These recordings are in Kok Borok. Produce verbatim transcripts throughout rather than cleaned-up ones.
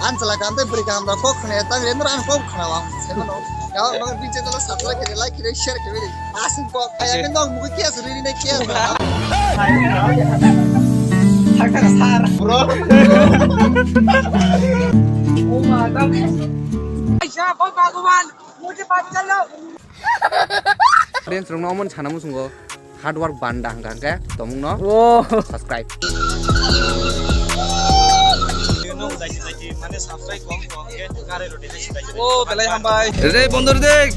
Ang chwla kaham tei bwrwi kaham rok kok khna ya, tang rem rang kok khna ang se mano. Ya bang bini channel subscribe khe, like khe, share khe. Asing kok kaya ke nok mugi kiya suri ni kiya. Thak thak sar. Bro. Oh my God. Aisha, oh Bhagwan, mujhe bacha lo. Audience rokno omo sana muchungo hard work banda hwnkha hwnkhe tomungno Oh. Subscribe. Oh, belai hambai. Re bondor dek.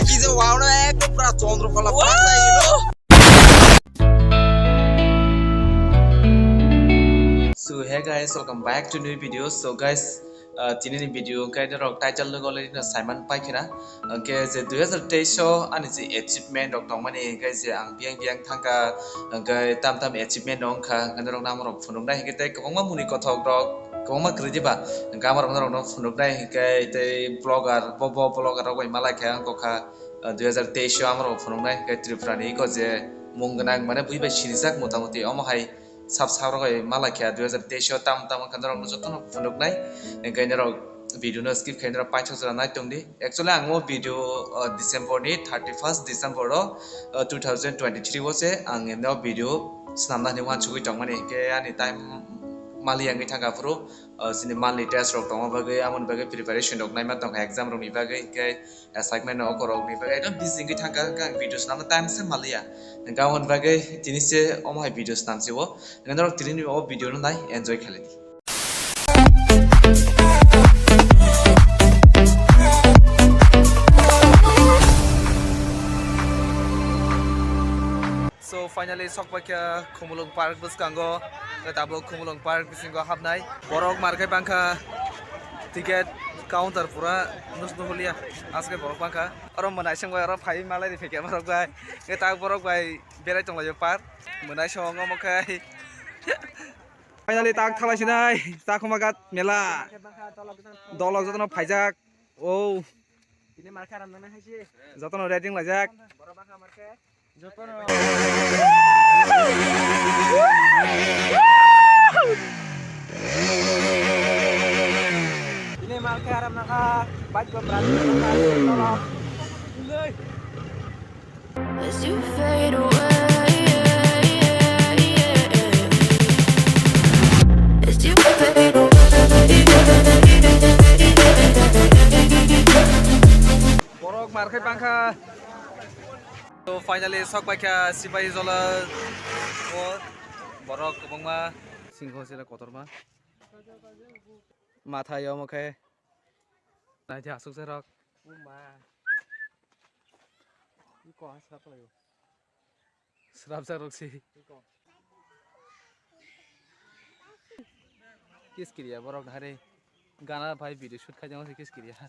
Ki je wow na ekdom pura Chandrakala pura, you know. So hey guys, welcome back to new video. So guys, uh, tini ni video hwnkhe norok title no already no saiman paikhena. Hwnkhe je dui hazar teis o ani je achievement rok tongmani hwnkhe je ang biyang biyang thangkha, hwnkhe tam tam achievement rok wngkha, hwnkhe norok nang rok phunuknai hwnkhe tei kwbangma muni kothok rok kwbangma kwrwi diba, hwnkhe norok no phunuknai hwnkhe tei vlogger bo bo vlogger rok bai malai khe ang kokha, uh, dui hazar teis o amorok phunuknai hwnkhe Tripura ni iko je mung gwnang mane bui bai sinijak motamoti omo hai sab sab rok bai malai khe dui hazar teis o tam tam wngkha norok no joto no phunuknai hwnkhe norok video no skip khai norok paithak jora nai tong di. Actually ang o video, uh, December ni thirty first December o, uh, two thousand twenty three o se ang no video swnamna hinwi uansugwi tongmani hwnkhe ani time mali wngwi thangkha phuru, uh, chini monthly test rok tongma bagwi amoni bagwi preparation rok naima tongkha exam rok ni bagwi hwnkhe assignment no okorok ni bagwi ekdom busy wngwi thangkha, hwnkhe ang video swnamna time se maliya. Hwnkhe aboni bagwi tini se omo hai video swnam se o. Hwnkhe norok tini ni o video no nai enjoy khlai di. So finally sok paikha Khumulwng Park bwskango. Tabuk Khumulwng Park bisingo hapnai. Borok markai bangkha. Ticket counter pura nus nuhulia. Aske borok bangkha. Oro mwnai songbai oro phai malai ri phikya borok bai. Nge tak borok bai berai tonglaio park. Mwnai song omo khai. Finally tak thalai sinai. Takhuma ghat mela. Dolok jotono phaijak. Oh. Jotono rating laijak. Jotono. Ini malke aram naka, bike gua berani naka, tolong. As you fade away, as you fade away. Borok markai bangkha. To finally sok paikha Sipahi Jola o borok kwbangma singho sila kotorma. Mathai omo khe naidi aswk se rok. Uma. Iko aswk layo. Srapjak rok si. Kiskiriya borok hari gana bai video shoot khai jang se kiskiriya.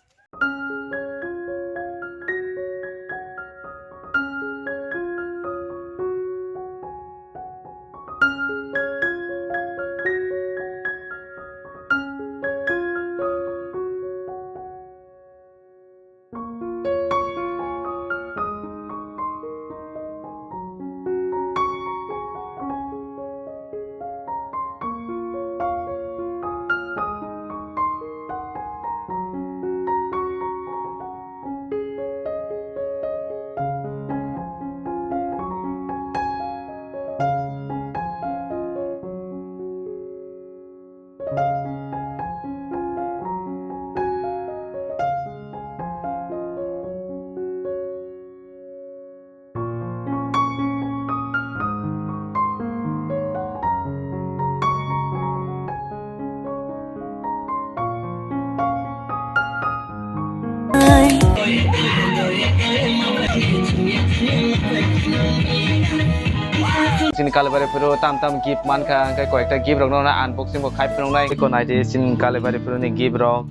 Chini Kalibari phuru tam tam gift mankha, hwnkhe koyekta gift rokno unboxing bo khai phunuknai. Eko naidi chini Kalibari phuruni gift rok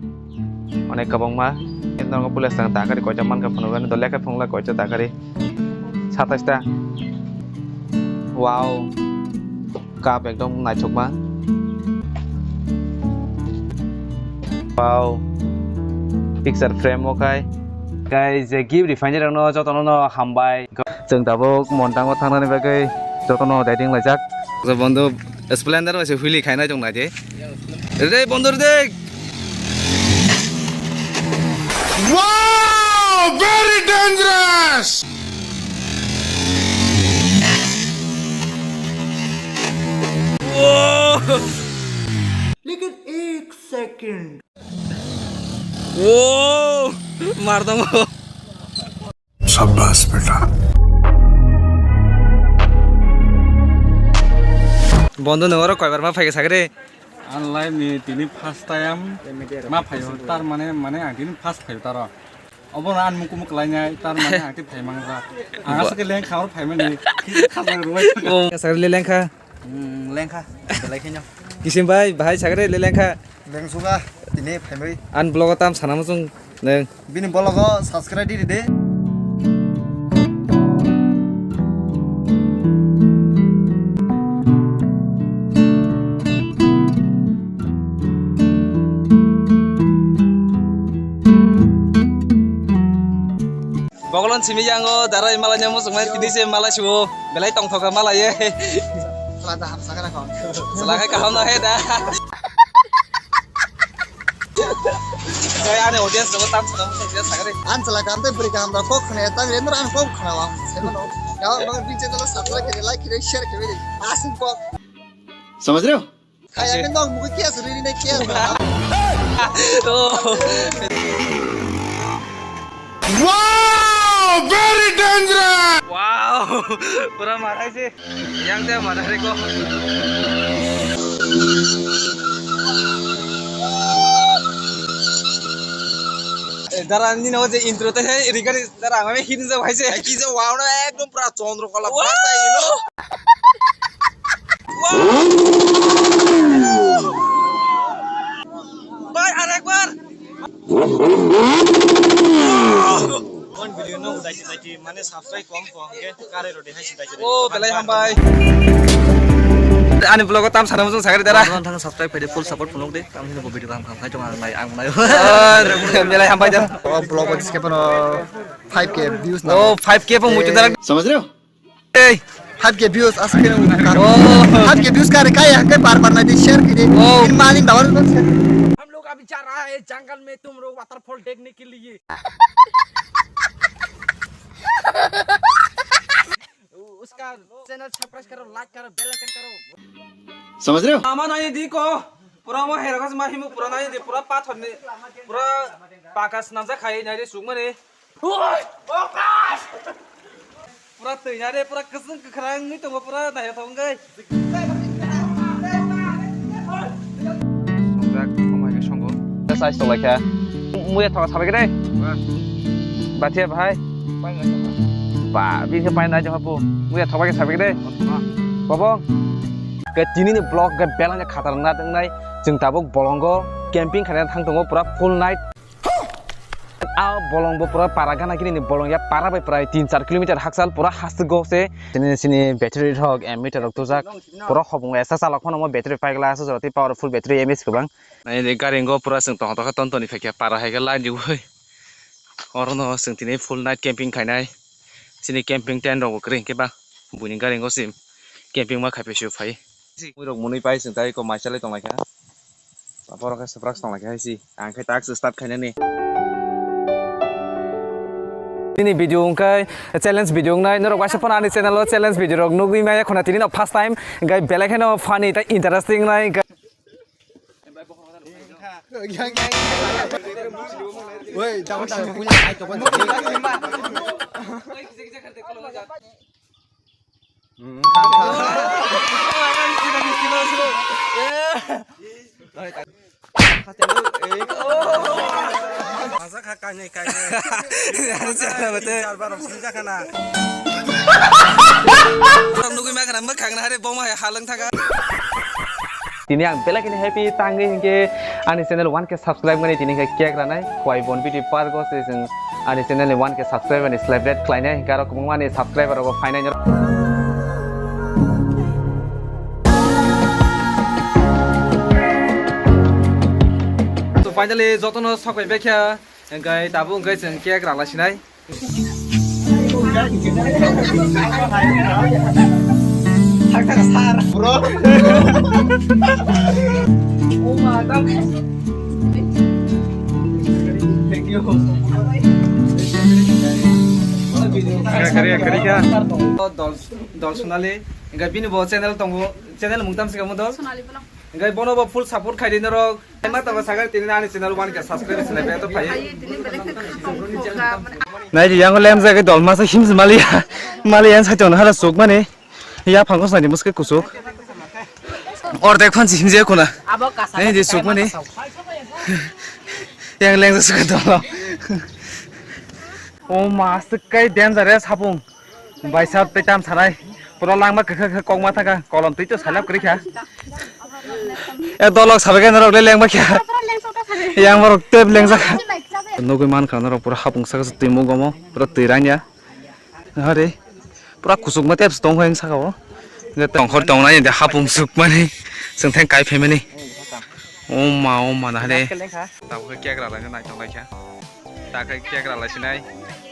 onek kwbangma. Norok puila swkang takari koita mankha phunukgani, dole khe phunukla koita takari. Satais ta. Wow. Cup ekdom naithokma. Wow. Picture frame o khai. Guys, je gift rifai rokno jotono no hambai. Chwng tabuk Montango thangnani bagwi jotono ready wnglaijak. Bondhu Splendor bai se wheelie khainai tong naidi. Re, bondo re de. Wow, very dangerous. Wow. Lekin ek second. Wow, mar tongo. Sabbas beta. Bondo, nwng oro koibar ma phaikha sakri? Ang life ni tini first time ma phaio, tar mane, mane ang tini first phaio taro. Obo no ang mukumu kwlainai, tar mane ang tini phai mangjak. Ang aswk khe lengkha oro phaimani, khajak rwbai. Oh. Sakri le lengkha. Hmm, lengkha. Belai kheno. Kisim bai, bahai sakre le lengkha. Lengsuga, tini phaimai. An vlog o tam sana muchung neng. Bini vlog o subscribe di de. Bokolon simi yango darai malai nang muchung mai tini se malai suo belai tongthoka malai ye. Sela da hapsa kana kon. Sela khai kaham no he da. Kai ani audience no tam sela muchung dia sagre. An sela kam te bri kam da kok khne ta re nor an kok khna wa. Sema no. Ya bang bi channel subscribe khe like khe share khe. Asin kok. Samajh rahe ho? Kaya ke nok mukhe kiya suri ni kiya. Oh. Wow, very dangerous. Wow, pura marai se. Yang te marai ko. Eh, dara ni no je intro te hai, rigari dara ang hin ja bhai se. Ki je wow na ekdom pura chandra kala. Wow. Bhai, you know? Bhai, arekbar. Kon video no udaiti daiti mane subscribe kom kom ke kare rode hai si daiti. Oh, belai hambai. Ani vlog o tam sana muchung sagri dara. Thang subscribe phaidi full support phunuk de. Tam hino video tam kham khai tong ang nai ang nai. Belai hambai da. O vlog o skip no five K views na. Oh, five K pung muchung dara. Samajh rahe ho? Ei, five K views aske na kar. Oh. Five K views kare kaya hangke bar bar na di share kide. Oh. In malin dawar na share. हम लोग अभी जा रहा है जंगल में तुम लोग वाटरफॉल देखने के लिए। उसका चैनल सब्सक्राइब करो, लाइक करो, बेल आइकन करो। समझ रहे हो? Ama nai di ko, pura mo hera kas ma himu pura nai di, pura pathor ni, pura pakas namja khai nai di sukmani. Pura twi na de, pura kwchwng kwkhrang wngwi tongo, pura naithothok wngwi. Songjak, omo hai khe songo. Size tong lai kha. Muya thoka sabai khe de. Ba. Bathia bahai. Ba, bini khe paina jong hapu. Muya thoka khe sabai khe de. Ba. Bobo. Khe tini ni vlog khe belai no khatarnak wngnai. Chwng tabuk bolongo camping khaina thang tongo pura full night. A bolong bo pura para gana gini ni bolong ya para bai prai tin char kilometer hakchal pura haste go se. Sini sini battery rok ammeter rok tujak pura hobong esa chalok phano mo battery paigla asa jora tei powerful battery M S kwbang. Nai ni gari go pura chwng tong tong khe ton ton ni phaikha para hai khe line riwi. Oro no chwng tini full night camping khainai. Sini camping tent rok bo kwrwi hwnkhe ba buini gari go se camping ma khai phai se phai. Mui rok mwnwi pai chwng tei ko mai chalai tong lai kha. Borok khe swprak tong lai kha hai si. Ang khe tak se start khainani. Nini video wngkhe challenge video wngnai. Norok waisa phano ani channel o challenge video rok nugwi maya khuna tini no first time. Hwnkhe belai kheno funny tei interesting wngnai. Woi, jangan, jangan. Nugui ma khana mwkhang na hare boma hai halwng thaka. Tini ang belai kheno happy tangwi hinkhe ani channel one K subscribe mani tini hinkhe cake ranai Khwai Bon Beauty Park o se chwng ani channel ni one K subscriber ni celebrate khlainai hinkhe aro kwbangma ani subscriber rok phainai norok. To finally jotono sok bai bekha hinkhe tabuk hinkhe chwng cake rala sinai. Bro. Thank you. Kari, kari, kari, kari. Dol, Dol Sonali. Enggak, bini bo channel tongo. Channel mung tam sika mo, Dol? Sonali Vlog. Enggak, bono bo full support khai di norok. Ma tabo sagar tini ani channel one ke subscribe selai be to phai. Ayo, tini belai khe kham kham mane. Nai di yang lem jage Dol masa him mali. Mali yang sa ton hala sok mane. Ya phangko sani muske kusuk. Or dek phan him je kuna. Abo kasa. Nai di sok mane. Yang leng sok Dol. O mas kai dangerous hapung. Baisa tei tam sanai. Pura langma kwkha kwkha kokma thangkha. Kolom twi to salap kwrwi kha. E dolok sabai khe norok le lengma kha. Yang borok tep lengjak kha. Nugui man kha norok pura hapung saka se twi mugomo. Pura twi rangya. Hare. Pura kusuk ma tep tong heng saka o. Nge tongkhor tongnai de hapung suk mani. Sengtheng kai phaimani. Oma, oma, na hare. Tabuk khe cake ralaina naithok lai kha. Ta khe cake ralai sinai.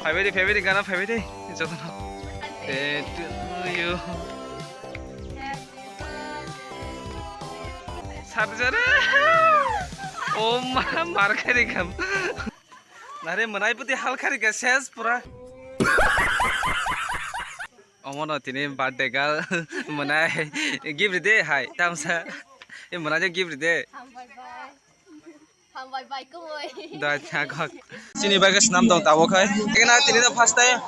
Phaibai de, phaibai de, gana phaibai de. Jotono. Te tu yo. Sarjare. Oma, mar khai ri kham. Nare mwnai puti hal khai ri kha ses pura. Omono tini birthday girl mwnai gift ride hai tamsa. E mwnai gift ride. Hambai bai. Hambai bai kumoi. Da chakok. Chini bai ke snam dong tabo khai. Kena tini da first time.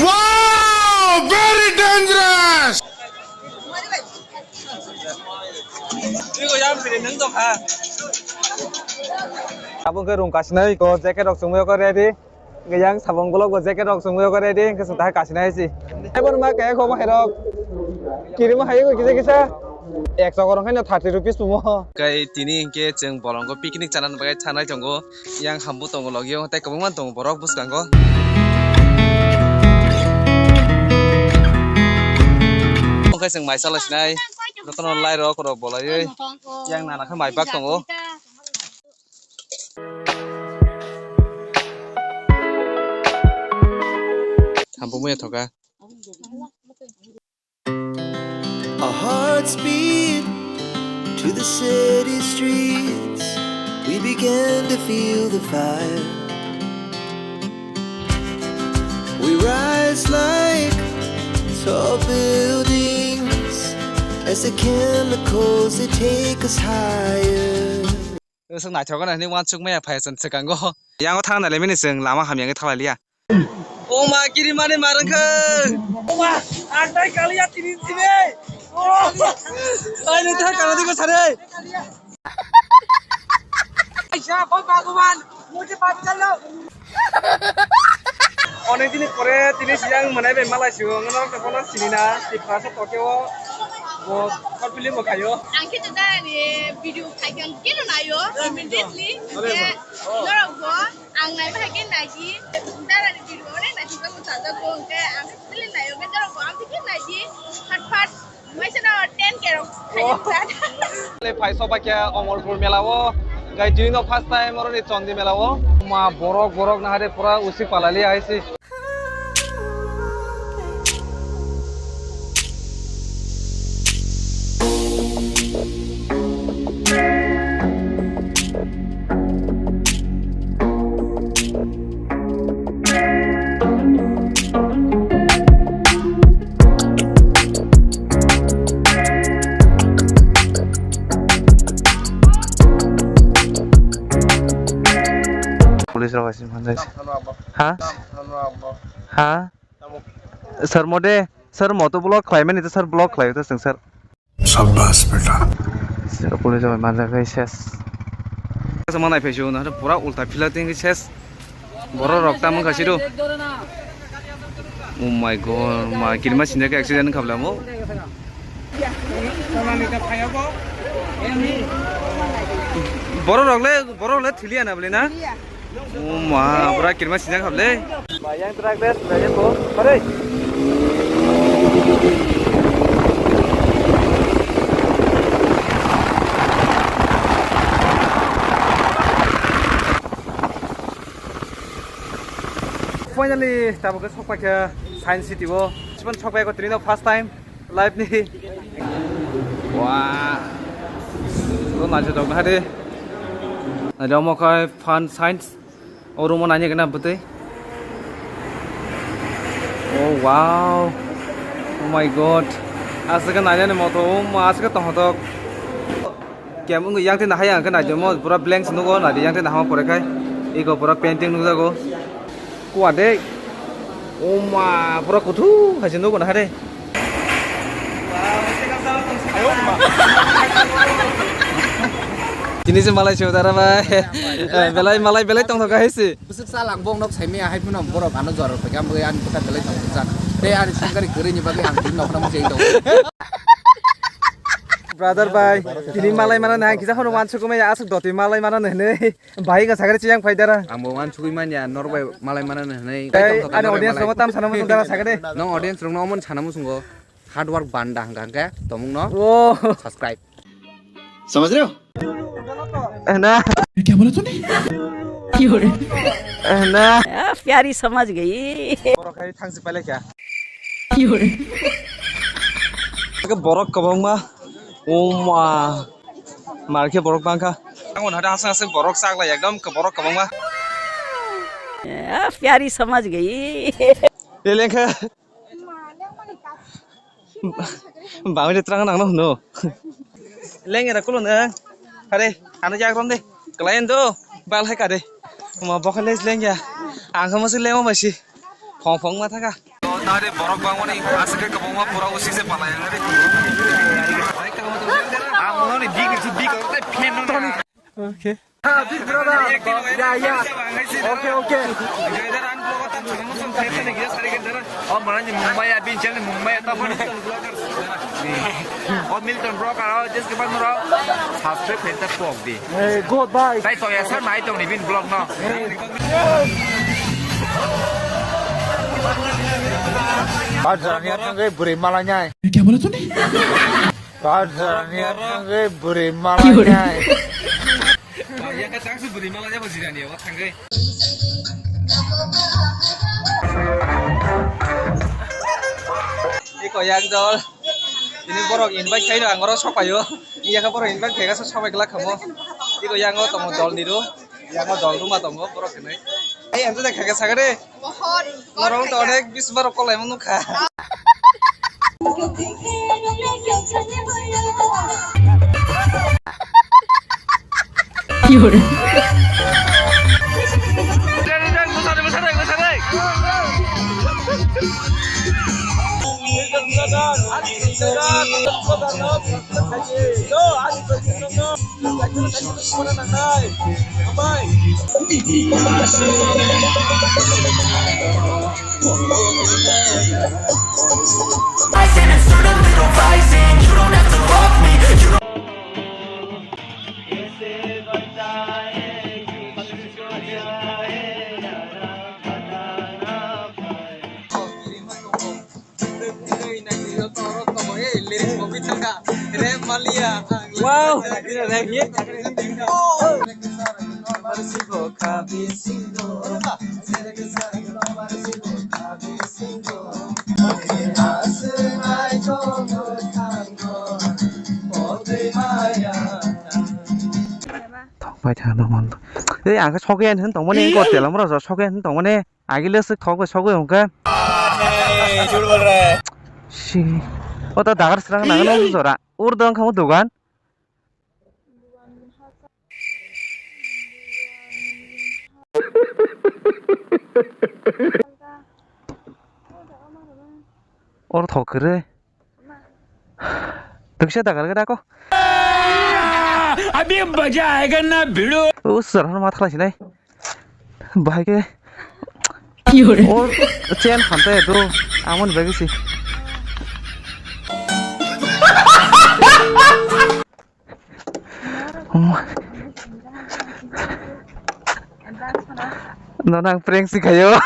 Wow, very dangerous. Tiko yang pilih neng dong ha. Abo ke rung kasinai ko jacket rok sungwi ko ready. Yang sabong golok bo jacket rok sungwi ko ready, hwnkhe chwng tahai kasina hai si. Ebon ma kaya khobo hai rok. Kirima hai ko kisa kisa. Ek chokor wngkhaino thirty rupees tumo. Kai tini hwnkhe chwng bolongo picnic chana bagwi thanai tongo. Yang hambu tongo logio, tei kwbangma tongo borok bwskango. Hwnkhe chwng mai chala sinai. Jotono lai rok rok bolaiwi. Yang nana khe mai bak tongo. Hambo muya thoka. Our hearts beat to the city streets. We began to feel the fire. We rise like tall buildings as the chemicals, they take us higher. Wngkha naithok gana hinwi uansuk maya phai chwng swkango. Yango thang nai lemani chwng lama hamya wngwi thang liya. O ma, kirimani ma rwngkha. O ma, ang tai kaliya tini tini. O ma, ai nung thang kana diko sare. Aisa, oi Bhagwan, mujhe maaf kar lo. Onek din pore tini siyang mwnai bai malai sio, ngono rok bono sini na, Tiprasa tokeo bo short film bo khayo. Ang khe to darani video khai khe ang keno nayo immediately. Are ba. Norok bo ang nai bai khe nai di. Darani video onek nai thok mo sajak bo hwnkhe ang khe film nayo, norok bo ang khe nai di. Phat phat. Le phai sok bai khe Omorpur mela o, gai tini no first time oro ni Chandi mela o. Ma borok borok na hare pura usik palali hai si. Police rok aisi manjai. Ha? Ha? Sir mode, sir moto block khlaimani to sir block khlai to sir. Shabash beta. Sir police rok manjak hai ses. Sama nai phai sio na pura ulta phila ting ses. Borok rok tamo kha siro. Oh my God, ma kirma sinjak accident khabla mo. Borok rok le, borok le thiliya na bole na? Oh ma, pura kirma sinjak khablei. Ba yang truck test, ba yang ko, pare. Finally, tabuk ke sokpai kha Science City o. Sibon sokpai ko tini no first time. Live ni. Wah. Oro naithotok naha de. Naithotok omo khe fun science. O room o naina gana bwtwi. Oh wow. Oh my god. Aswk khe nainani moto, um, aswk khe tongthok. Kem wngwi yang twi nahai ang khe naidi omo pura blank se nugo, naidi yang twi nahama pore khai. Eko pura painting nukjago. Kua de. Oma, pura kuthu hai se nugo naha de. Tini se malai se dara bai. Eh, belai malai belai tongthok hai se. Bwswk cha lang bong nok saimaya hai phano borok ano jora rw phaikha, ang bwkha ani bwkha belai tong jak. Tei ani sangkari kwrwini bagwi ang tini nokna muchai tong. Brother bai, tini malai mana nai kisa hono wansuk maya aswk doti malai mana nai. Bahai ka sagre chiyang phai dara. Ang bo wansugwi manya norok bai malai mana nai. Tei ani audience rok tam sana muchung dara sagre. Nong audience rok no mon sana muchungo hard work banda hangka hangke tomung no. Oh. Subscribe. समझ रहे हो? है ना? ये क्या बोला तूने? क्यों रे? है ना? आ, प्यारी समझ गई। Borok hai thangsi pale kya? क्यों रे? Ke borok kwbangma. Oma. Mar khe borok bangkha. Ang hwnwi hada aswk aswk borok chaklai ekdom borok kwbangma. आ, प्यारी समझ गई। Leleng khe. Bangwi de trang nang no hwno. Leng era kulo nang. Hare, ano jak rom de. Klai do. Bal hai kare. Ma bokha les leng ya. Ang khe masi leng ma si. Phong phong ma thaka. Tare borok bangmani aswk khe kwbangma pura usik se palai ang re. Ang no ni big big big. Okay. Ah, big brother. Yeah, yeah. Okay, okay. Oh, mana ni Mumbai ya, bin channel Mumbai ya, tapon. Oh, Milton Broker, oh, just ke ban ro. Subscribe penta pok di. Hey, goodbye. Tai to ya sar nai to ni bin blog no. Bajar ni atang ke buri malanya. क्या बोला तूने? Bajar ni atang ke buri malanya. Yang kata aku beri malah dia masih ni, awak tanggai. Iko yang dol. Ini borok invite khaino ang oro sopayo. Iya kha borok invite khaika so sopai glak khamo. Iko yang o tongo dol niru. Yang o dol ruma tongo borok khenai. Ai ang to khaika sagade. Norok to onek bis barok kolai mano kha. Wow. Thok pai thang nang. Ei, ang khe sogwi ani hwn tongmani, kor tela mora jora sogwi ani hwn tongmani. Agile swk thok bai sogwi hwn khe. Hey, jhut bol raha hai. Si. O ta dagar srang nang no jora. Ur dong khamu dugan. Or thok kre. Tukse dagar ke dako. अभी मजा आएगा ना भिड़ो। O sir, ma thalai sinai. Bahai ke. Or chain khante do. Amon bagi si. No nang prank si khayo.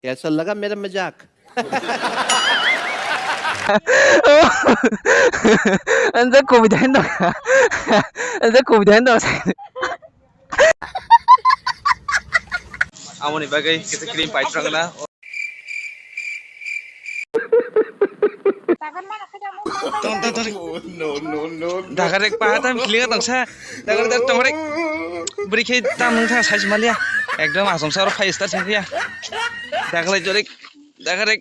कैसा लगा मेरा मजाक? Anda kubida hendo. Anda kubida hendo. Amoni bagwi kisa cream pai tongna. Tong, tong, tong. No, no, no, no. Dagarek pa tam kilinga tongsa. Dagarek tong rek. Beri khe tam nung thang sai maliya. Ekdom asong saro five star sing ya. Dagarek jorek. Dagarek.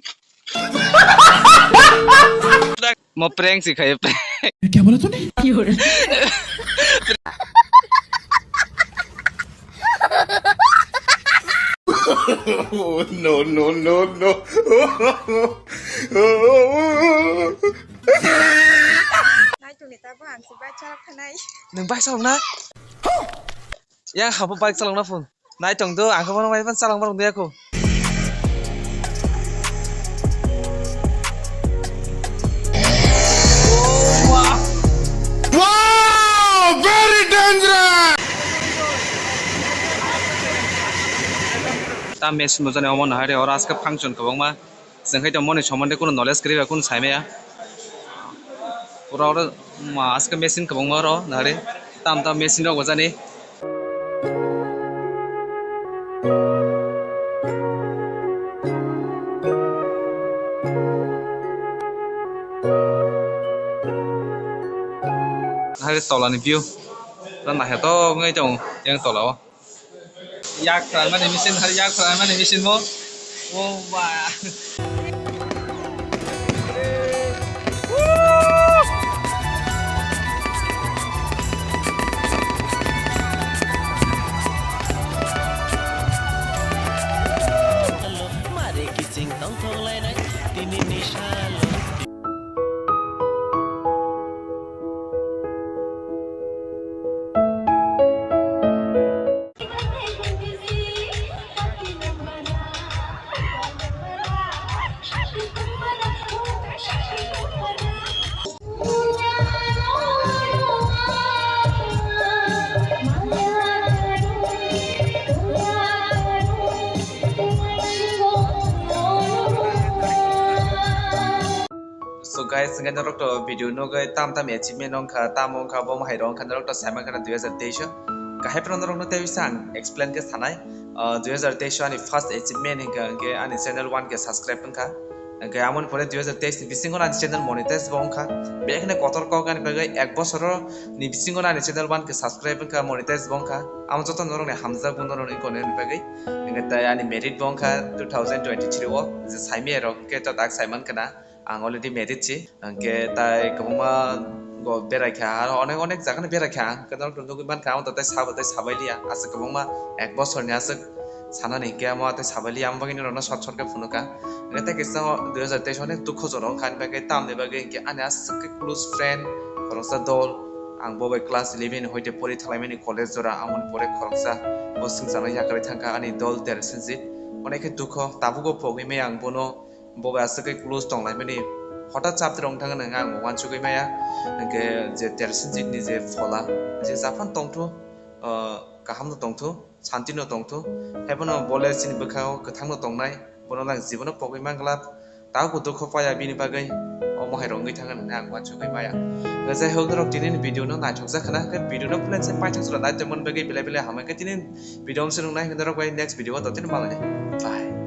Mo prank si khai prank. ये क्या बोला तूने? Oh, no, no, no, no. Nai tongni tabuk ang se bike chalok thanai. Nwng bike chalok na? Yang habo bike chalok na phone. Nai tong do, ang khe bono bai ban chalok marok de ako. Wow! Very dangerous! Ta machine bo jani omo nahari oro aske function kwbangma. Chwng khe tongmani somonde kunu knowledge kwrwi ba kunu sai maya. Pura oro ma aske machine kwbangma oro nahari. Tam tam machine rok bo jani. Nahari tolani view. Pura naithotok wngwi tongo yang tola o. Yak phalmani machine, hari yak phalmani machine mo. Oh, ba. Mare kiching tongthok lainai tini ni salo. So guys, hingke norok to video nugwi tam tam achievement wngkha, tamo wngkha, bo hai rok wngkha, norok to sai mankha na dui hazar teis o. Kahai phano norok no tei bisa ang explain khe sanai. Ah, dui hazar teis o ani first achievement hingkha hingke ani channel one K subscribe wngkha. Hingke amoni pore dui hazar teis ni bisingo ani channel monetize bo wngkha. Bekhne kotor kok ani bagwi ek bosoro ni bisingo ani channel one K subscribe wngkha, monetize bo wngkha. Amo joto norok ni hamjak bo norok ni kono ni bagwi. Hingke tai ani married bo wngkha two thousand twenty-three o, je sai maya rok hingke to dak sai mankha na. Ang already married si, hingke tai kwbangma go berai kha, aro onek onek jaga no berai kha ang, hingke norok to nugwi mankha, amo to tai sabo tai sabai liya, aswk kwbangma ek bosor ni aswk sanani hingke amo tai sabai liya, amo bagwi norok no short short khe phunukha. Hingke tai kisa dui hazar teis onek dukho jorok wngkha, ani bagwi tamni bagwi hingke ani aswk khe close friend khoroksa dol, ang bo bai class eleven hoite pori thanglaimani college jora, amoni pore khoroksa bo swngcharno yakarwi thangkha ani dol Tersenjit, onek khe dukho, tabukbo pogwi maya ang bono. Bo bai aswk khe close tonglaimani hothat chapter wng thangkhe nang ang uansugwi maya, hwnkhe je Tersenjit ni je phola, je japhano tongthu, ah, kaham no tongthu, santi no tongthu, haiphano bole chini bwkhao kwthang no tongnai, bono nang jibono pogwi manglak, tabukbo dukho paya bini bagwi, omo hai rok wngwi thangkhe nang ang uansugwi maya. Hwnkhe jai hok norok tini ni video no naithok jak khna, hwnkhe video no plan se paithak jora naitongmani bagwi belai belai hambai khe tini video amswk nuknai hwnkhe norok bai next video o totino malai. Bye.